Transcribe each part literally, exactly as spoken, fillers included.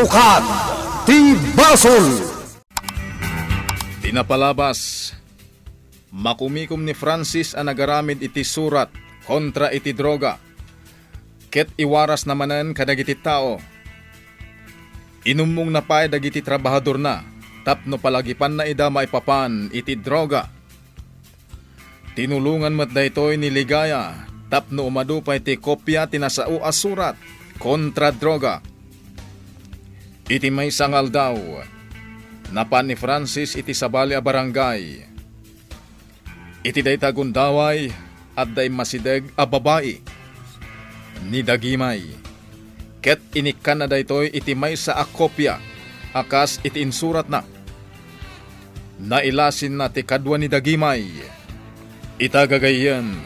Katukad ti basol. Ti napalabas, makumikom ni Francis a nagaramid iti surat kontra iti droga, ket iwarasna manen kadagiti tao. Inummongna pay dagiti trabahadorna tapno palagipanna ida maipapan iti droga. Tinulongan met daytoy ni Ligaya tapno umadu pay ti kopia ti nasao a surat kontra droga. Iti maysa nga aldaw, napan ni Francis iti sabali a barangay. Iti dayta a gundaway, adda immasideg a babai, ni Dagimay, ket inikkanna daytoy iti maysa a kopia a kas iti insuratna. Nailasinna ti kadua ni Dagimay. Ita gagayyem,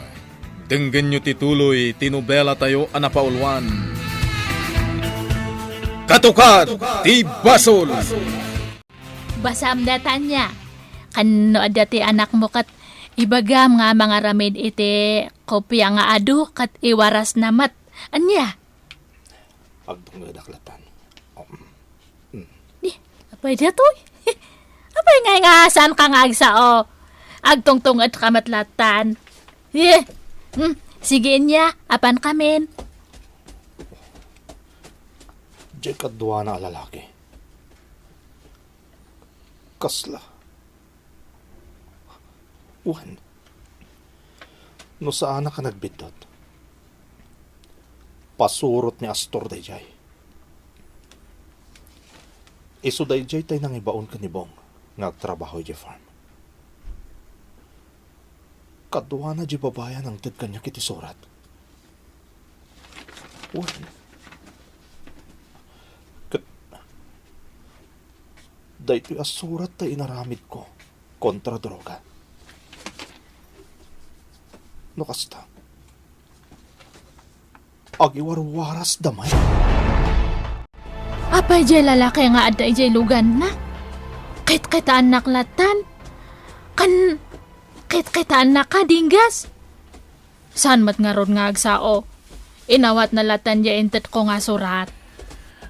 denggenyo ti tuloy ti nobelatayo a napauluan, Katukad ti Basol. Basam da, Tanya. Ken no adda ti anakmo ket ibagam nga mangaramid iti kopia nga adu ket iwarasna met. Ania? Agtungedak latan. Um, mm. Di, apay datoy? Apay ngay nga saanka nga agsao? Agtungtungedka met latan. Eh, hmm, sige ania, apankamin. Diay kaduana a lalaki. Kasla. Wen, no saanak a nagbiddut, pasurot ni Astor daydiay. Isu daydiay tay nangibaon ken ni Bong nga agtrabaho idiay farm. Kaduana diay babai a nangted kaniak iti surat. Wen, ket daytoy a surat ti inaramidko kontra droga. No kasta, agiwarwarasda met. Apay diay lalaki nga adda idiay luganna? Kitkitaennak latan. Ken kitkitaennaka, Dinggas? Saan met ngarud nga agsao? Inawatna latan diay intedko nga surat.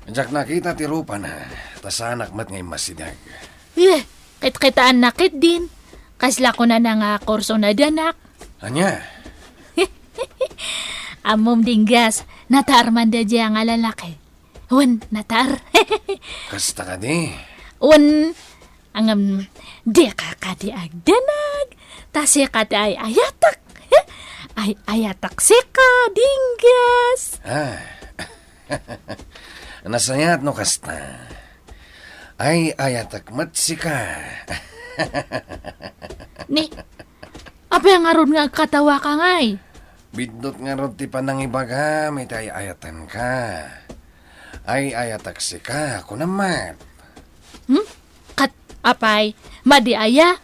Diak nakita ti rupana, ta saanak met nga immasideg. Eh, kitkitaennak ketdin. Kasla kunana nga kurso nadanak. Ania? Ammom, Dinggas, nataar man daydiay nga lalaki. Wen, nataar. Kasta kadi? Wen, ngem, dika kadi agdanag, ta sika ti ay-ayatek. Ay-ayatek sika, Dinggas. Ah. Nasayaat no kasta. Ay-ayatek met sika. Ni, apay ngarud nga agkatawaka ngay? Biddut ngarud ti panangibagam iti ay-ayatenka. Ay-ayatek sika, kunam met. Hmm? Ket apay, madi aya?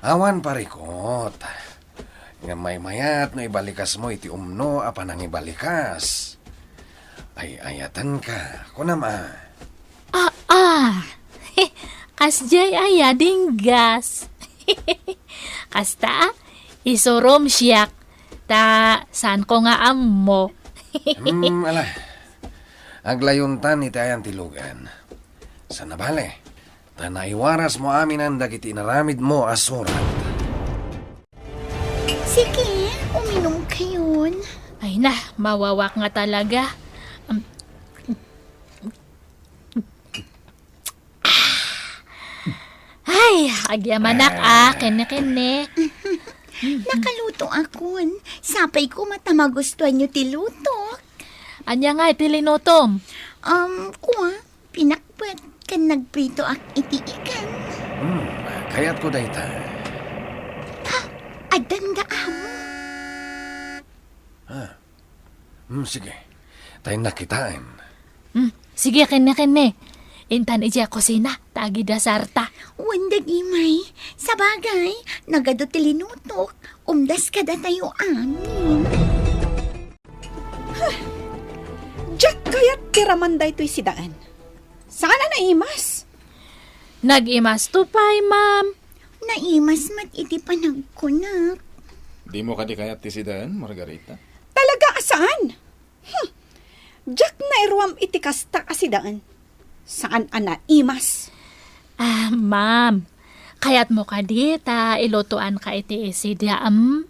Awan parikut. Ngem maymayat no ibalikasmo iti umno a panangibalikas. Ay-ayatenka, kunam a. Ah, ah. Kasdiay aya, Dinggas. Kasta, isurom siak, ta saanko nga ammo. Hmm, ala. Aglayontan iti ayan ti lugan. Sana bale, ta naiwarasmo aminen dagiti inaramidmo a surat. Sige, uminum kayon. Ay na, mawawak nga talaga. Um, Ay, agyamanak, ah, kenne, kenne. Nakaluto akon. Sapay ko met a magustuanyo ti lutok. Ania nga iti linutom? Um, kua, pinakpet ken nagpritoak iti ikan. Hmm, kayatko dayta. Ha, addan da amo. Ah. Hmm, sige. Tay nakitaen. Hmm, sige, kenne, kenne. Intan idiay kusina, ta agidasarta. Wen, Dagimay. Sabagay, nagadu ti linutok, umdas kadatayo amin. Huh. Diak kayat ti raman daytoy si Daen. Saan a naimas? Nag-imasto pay, ma'am. Naimas met iti panagkunak. Dimo kadi kayat ti sidaen, Margarita? Talaga a saan? Hmm. Diak nairuam iti kasta a sidaen. Saan a naimas? Ah, ma'am, kayatmo kadi ta ilutoanka iti sida, em?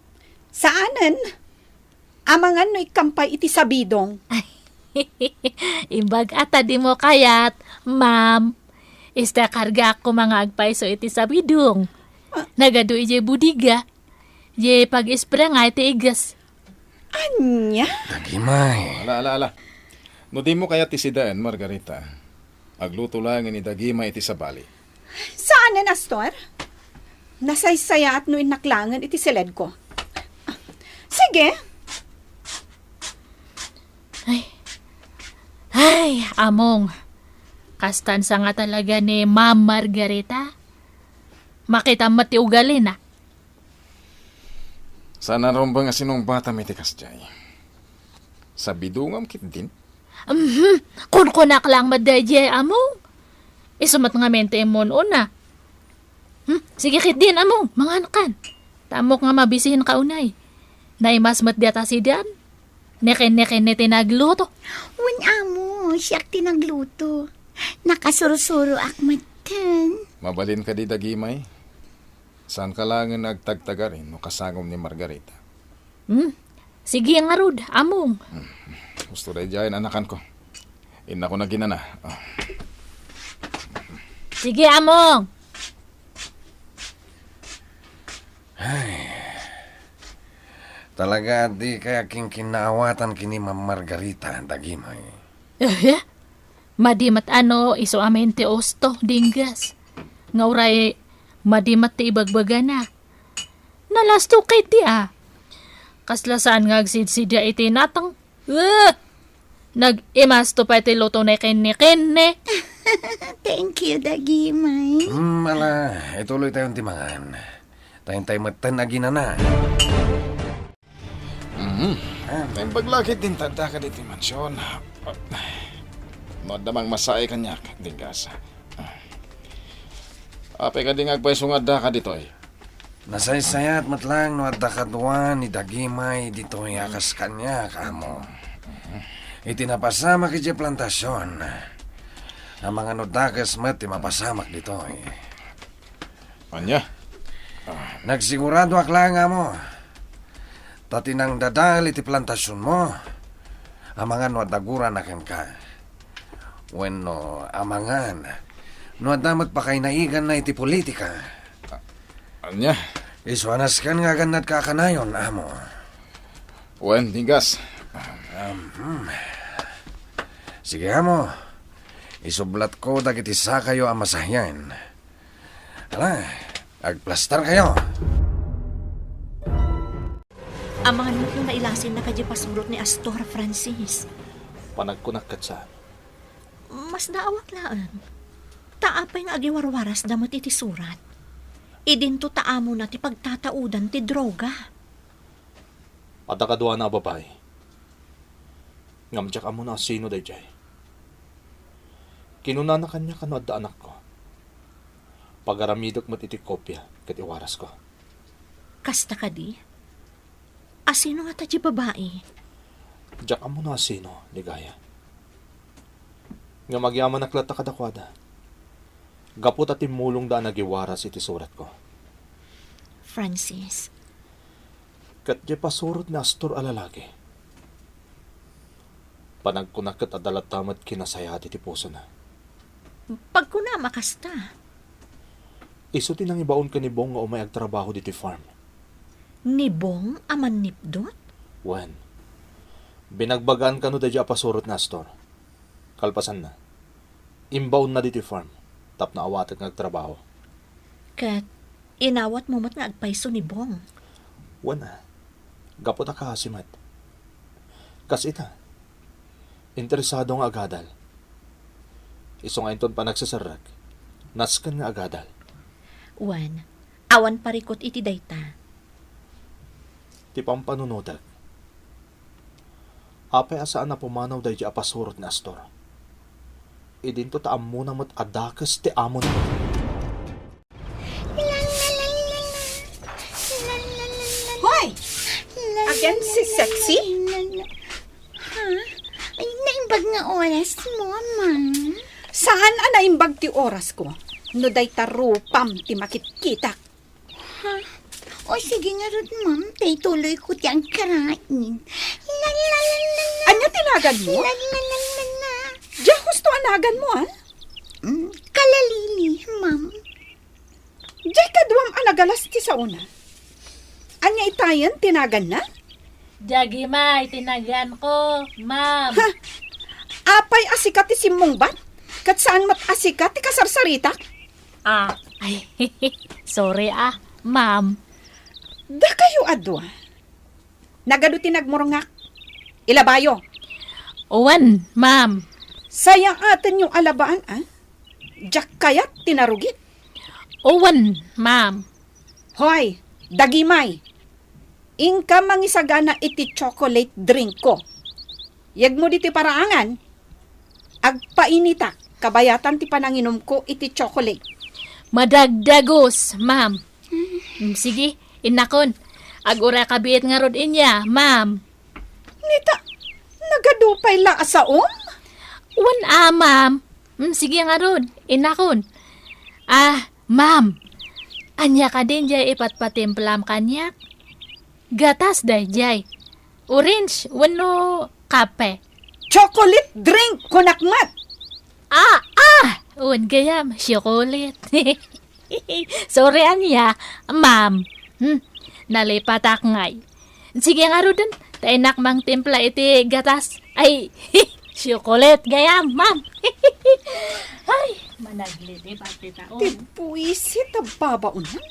Saanen. Amangan no ikkam pay iti sabidong. Imbag a ta dimo kayat, ma'am. Ista kargaak koma nga agpayso iti sabidong. Ah. Nagadu idiay bodega. Diay pag-ispraya nga iti iges. Ania? Dagimay. Ala, ala, ala. No dimo kayat ti sidaen, Margarita, agluto laengen ni Dagimay iti sabali. Saanen, Astor? Nasaysayaat no innak laengen iti siledko. Sige. Ay. Ay, among. Kastan sa nga talaga ni Ma'am Margarita. Makitam met ti ugalina. Saan a rumbeng a sinungbatam iti kasdiay. Sabidongam ketdin? Mhm. Kunkunak lang met daydiay, among. Isu met ngamin ti immun-una. Hmm, sige ketdin, among, mangankan. Ta ammok nga mabisihenka unay. Naimas met diay a sidaen. Nekennekenna ti nagluto. Wen, amo, siak ti nagluto. Nakasursuroak metten. Mabalin kadi, Dagimay? Saanka laengen agtagtagarin no kasangom ni Margarita? Hmm? Sige ngarud, among. Hmm. Husto daydiay, anakanko. Innako naginana. Ah. Sige, among. Ay. Talaga, dikay agkinkinnaawatan ken ni Ma'am Margarita, Dagimay. Eh, madi met a no isu amin ti usto, dingges. Nga uray madi met ti ibagbagana. Nalasto ketdi a. Kasla saan nga agsidsidia iti nateng. Eh! Nag-imasto pay ti luto ni Kenny-Kenny. Thank you, Dagimay. Hmm, ala, ituloytayon ti mangan. Ta intay metten aginana. Mhm. Ah. Naimbag la ketdin ti addaka ditoy mansion. No adda mangmasae kaniak, dingges. Ah. Apay kadi nga agpayso nga addaka ditoy? Nasaysayaat met laeng no adda kadua ni Dagimay ditoy a kas kaniak, amo. Iti napasamak idiay plantasion, amangan no dakes met ti mapasamak ditoy. Ania? Ah. Nagsiguradoak laeng, amo, ta ti nangdadael iti plantasionmo, amangan no adda gurana kenka. Wenno amangan no adda met pakainaiganna iti politika. A-, ania? Isu a nasken nga agannadka a kanayon, amo. Wen, dingges. Ahem. Sige, amo. Isublatko dagiti sakayo a masahian. Ala, agplastarkayo. Amangan met no nailasinnaka diay pasurot ni Astor, Francis. Panagkunak ket saan. Masdaawak laeng. Ta apay nga agiwarwarasda met iti surat? Idinto ta amona ti pagtataodan ti droga. Adda kaduana a babai. Ngem diak ammo no asino daydiay. Kinunana kaniak a no adda anakko, pagaramidek met iti kopia ket iwarasko. Kasta kadi? Asino ngata diay babai? Diak ammo no asino, Ligaya. Ngem agyamanak latta kadakuada. Gapu ta timmulongda a nagiwaras iti suratko. Francis. Ket diay pasurot ni Astor a lalaki. Panagkunak ket adda latta met kinasayaat iti pusona. Pagkunam a kasta. Isu ti nangibaon ken ni Bong nga umay agtrabaho ditoy farm. Ni Bong a mannipdot? Wen, binagbagaan kano daydiay a pasurot ni Astor. Kalpasanna, imbaonna ditoy farm tapno awatek nga agtrabaho. Ket inawatmo met nga agpayso ni Bong? Wen a, gapu ta kaasi met. Kas ita, interesado nga agadal. Isu nga inton panagseserrek, nasken nga agadal. Wen, awan parikut iti dayta. Ti pampanunotek. Apay a saan a pumanaw daydiay a pasurot ni Astor? Idinto ta ammona met a dakes ti amona. Hoy! Again, si Sexy? Ha? Ay, naimbag nga oras mo, Ma'am. Saan a naimbag ti orasko no dayta rupam ti makitkitak. Ha? O, sige ngarud, ma'am. Ta ituloyko ti agkarain. La, la, la, la, la. Ania ti naganmo? La, la, la, la, la. Dia husto a naganmo, a? Mm, Kalalili, ma'am. Diay kaduam a nagalas ti saona. Ania itayen ti naganna? Jagimay ti naganko, ma'am. Ha? Apay a sika ti simmungbat? Ket saan met a sika ti kasarsaritak? Ah, ay, sorry ah, ma'am. Dakayo a dua. Nagadu ti nagmurngak. Ilabayo. Wen, ma'am. Sayaatenyo a labaan, a? Diak kayat ti narugit. Wen, ma'am. Hoy, dagimay. Inka mangisagana iti chocolate drinkko. Yegmo ditoy paraangan, agpainitak kabayatan ti pananginumko iti chocolate. Madagdagus, ma'am. Mm, sige, innakon. Agurayka biit ngarud inya, ma'am. Nita, nagadu pay la a saom? Wen a, ma'am. Mm, sige ngarud, innakon. Ah, ma'am. Ania kadin jay ipatpatimplam kaniak? Gatas dayjay. Orange wenno kape? Chocolate drink, kunak met. Ah, ah! Wen gayam, chocolate. Sorry ania, ma'am. Hmm, nalipatak ngay. Sige ngaruden, ta innak mangtimpla iti gatas. Ay, chocolate gayam, ma'am. Ay, managlit ipatita. Ti buwisit a babaonan.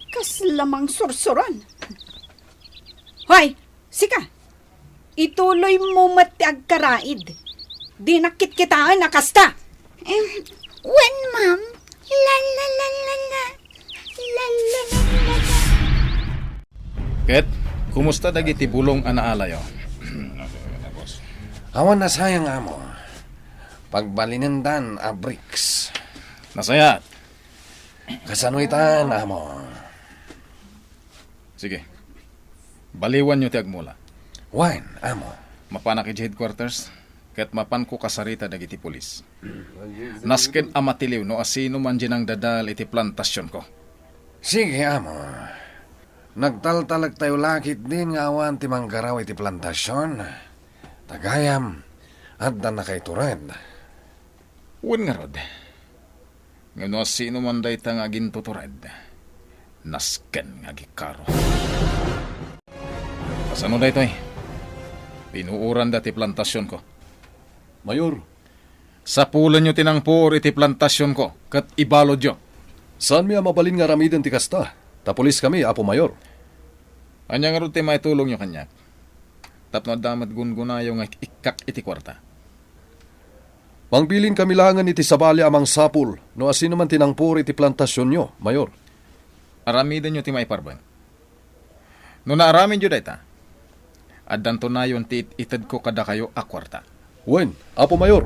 Kasla mangsursuran. Hoy, sika. Ituloymo met ti agkaraid. Dinak kitkitaen a kasta. Em, wen, ma'am. La, la, la, la, la. La, la, la, la, la. Ket, kumusta dagiti bulong a naalayo? Awan nasayang, amo. Pagbalinendan a bricks. Nasayaat. Kasano itan, amo? Sige. Baliwanyo ti agmula. Wen, amo. Mapanak idiay headquarters, ket mapanko kasarita dagiti pulis. Nasken a matiliw no asino man diay nangdadael iti plantasionko. Sige, amo. Nagtaltalektayo la ketdin nga awan ti manggaraw iti plantasion. Ta gayam, adda nakaitured. Wen ngarud. Ngem no asino man dayta nga agintutured, nasken nga agikaro. Kasano daytoy? Pinuoranda ti plantasionko. Mayor. Sapulenyo ti nangpuor iti plantasionko ket ibaludyo. Saanmi a mabalin nga aramiden ti kasta, ta pulis kami, Apo Mayor. Ania ngarud ti maitulongyo kaniak? Tapno adda met gunggonayo nga ikkak iti kuarta. Mangbilin kami laengen iti sabali a mangsapul no asino man ti nangpuor iti plantasionyo, Mayor. Aramidenyo ti maiparbeng. No naaramidyo dayta, addanto nayon ti it-itedko kadakayo a kuarta. Wen, Apo Mayor.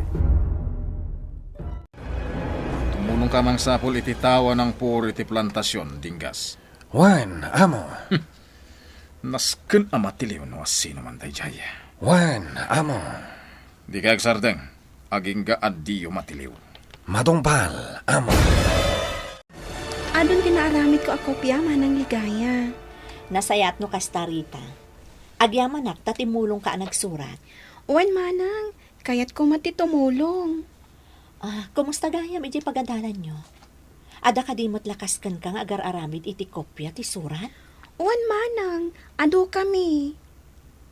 Tumulongka a mangsapul iti tao a nangpuor iti plantasion, Dinggas. Wen, Amo. Nasken a matiliw no asino man daydiay. Wen, Amo. Dika agsardeng, agingga a diyo matiliw. Matungpal, Amo. Adun ti naaramidko a kopia, Manang Ligaya. Nasayaat no kasta, Rita. Agyamanak ta timmulongka a nagsurat. Wen, Manang, kayatko met ti tumulong. Ah, kumusta gayam idiay pagadalanyo? Adda kadi met lakas kenka nga agar-aramid iti kopia ti surat? Wen, Manang, adukami.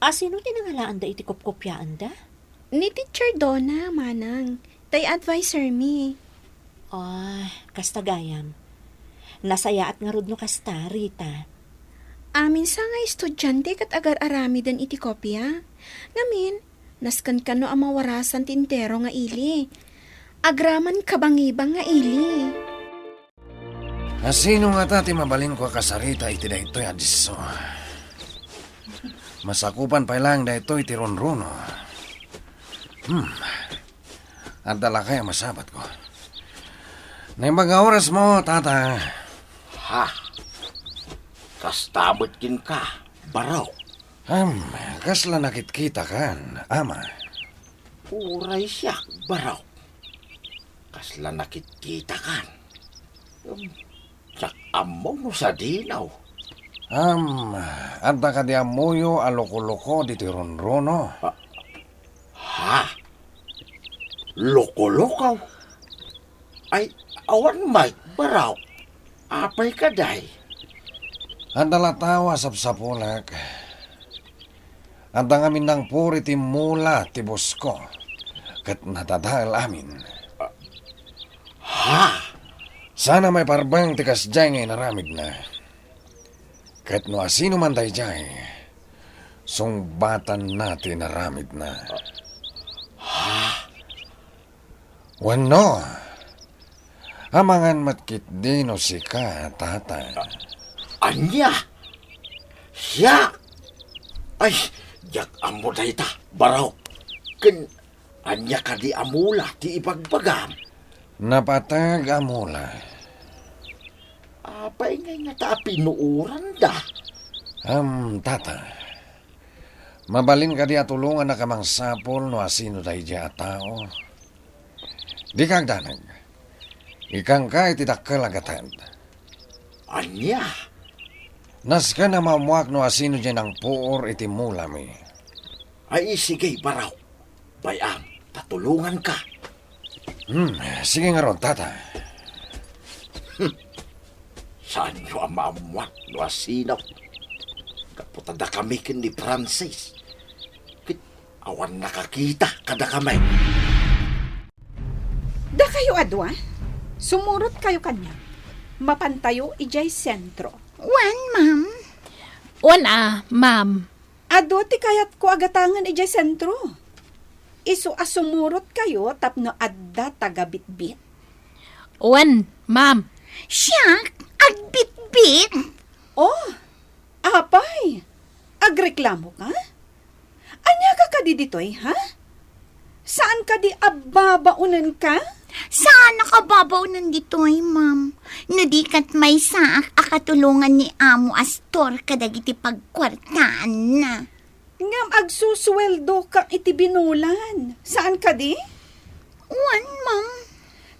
A, sino ti nangalaanda iti kopkopiaenda? Ni Teacher Donna, Manang, tay adviser mi. Ah, kasta gayam. Nasayaat ngarud no kasta, Rita. Aminsa nga estudiante ket agar-aramiden iti kopia. Ngamin, nasken kano a mawarasan ti entero nga ili. Agraman kabangibang nga ili. Asino ngata ti mabalinko a kasarita iti daytoy a disso? Masakupan pay laeng daytoy ti runruno. Hmm. Adda lakay a masabatko. Naimbag nga orasmo, tata. Ha? Kasta met kenka, Barok. Am, kasla nakitkitakan, ama? Uray siak, Barok. Kasla nakitkitakan. Um, diak ammo no sadino. Am, adda kadi ammoyo a loko-loko ditoy runruno? Ah, ha? Loko-loko? Ay, awan met, Baraw. Apay kadi? Adda la tao a sapsapulek. Adda ngamin nangpur iti mula ti busko, ket nadadael amin. Ha? Saan a maiparbeng ti kasdiay nga inaramidna. Ket no asino man daydiay, sungbatanna ti inaramidna. Ha? Wenno, amangan met ketdi no sika, Tata. Ania? Siak? Ay, diak ammo dayta, Baraw. Ken ania kadi a mula ti ibagbagam? Napateg a mula. Apay ngay ngata a pinuoranda? Am, Tata, mabalin kadi a tulongannak a mangsapul no asino daydiay a tao? Dika agdanag. Ikanka iti dakkel a gatad. Ania? Nasken a maammoak no asino diay nangpuor iti mulami. Ay, sige, Baraw. Bay-am ta tulonganka. Hmm, sige ngarud, Tata. Hmm. Saanyo a maammoan no asino? Gapu ta dakami ken ni Francis, ket awan nakakita kadakami. Dakayo a dua, sumurotkayo kaniak. Mapantayo idiay sentro. Wen, ma'am. Wen a, ma'am. Adu ti kayatko a gatangen idiay sentro. Isu a sumurotkayo tapno adda tagabitbit. Wen, ma'am. Siak? Agbitbit? Oh, apay? Agreklamoka? Ania ka kadi ditoy, ha? Saan kadi a babaonenka? Saanak a babaonen ditoy, ma'am. No di ket maysaak a katulongan ni Amo Astor kadagiti pagkuartaanna. Ngem agsusueldoka iti binulan. Saan kadi? Wen, ma'am.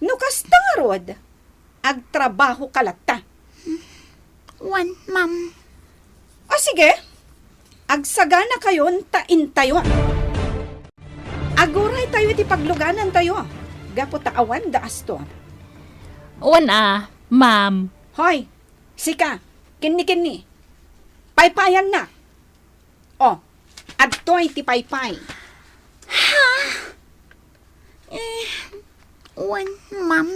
No kasta ngarud, agtrabahoka latta. Wen, ma'am. O sige, agsaganakayon ta intayon. Aguraytayo iti pagluganantayo, gapu ta awan da Astor. Wen a, ma'am. Hoy, sika, kinni-kinni. Paypayanna. Oh, adtoy ti paypay. Ha? Eh, wen, ma'am.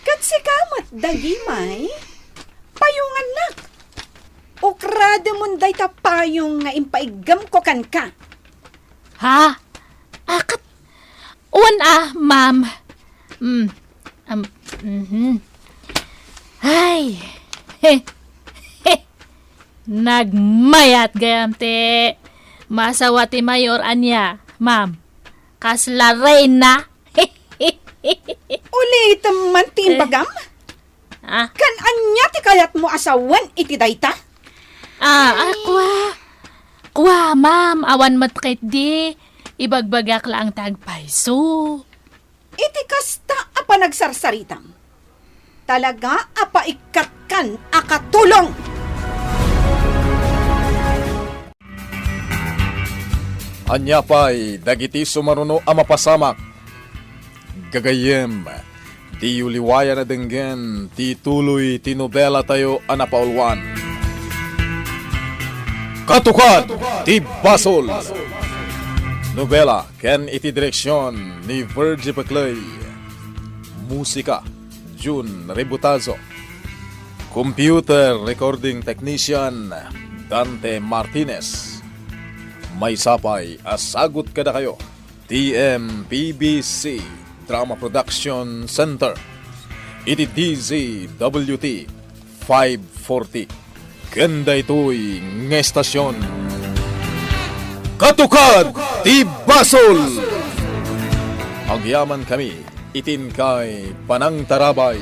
Ket sika met, Dagimay, payongannak. Ukrademon dayta payong nga impaiggemko kenka. Ha? Akat? Wen a, ma'am. Mm. Am, mhm. Ay. He. He. Nagmayat gayam ti maasawa ti mayor ania, ma'am. Kasla reyna. Ulitem man ti Eh. imbagam? Ah. Kan ania ti kayatmo a sawen iti dayta? Ah, ah, kua. Kua, ma'am, awan met ketdi. Ibagbagak laeng ti agpayso. Iti kasta a panagsarsaritam, talaga a paikkatkan a katulong! Ania pay dagiti sumaruno a mapasamak? Gagayyem, diyo liwayan a denggen ti tuloy ti nobelatayo a napauluan, Katukad ti Basol! Nobela ken iti direksion ni Virgie Peclay. Musika, Jun Rebutazo. Computer recording technician, Dante Martinez. Maysa pay a sagut kadakayo, T M P B C Drama Production Center, iti D Z W T five forty. Ken daytoy nga estasion, Katukad ti Basol! Agyamankami iti inkay panangtarabay.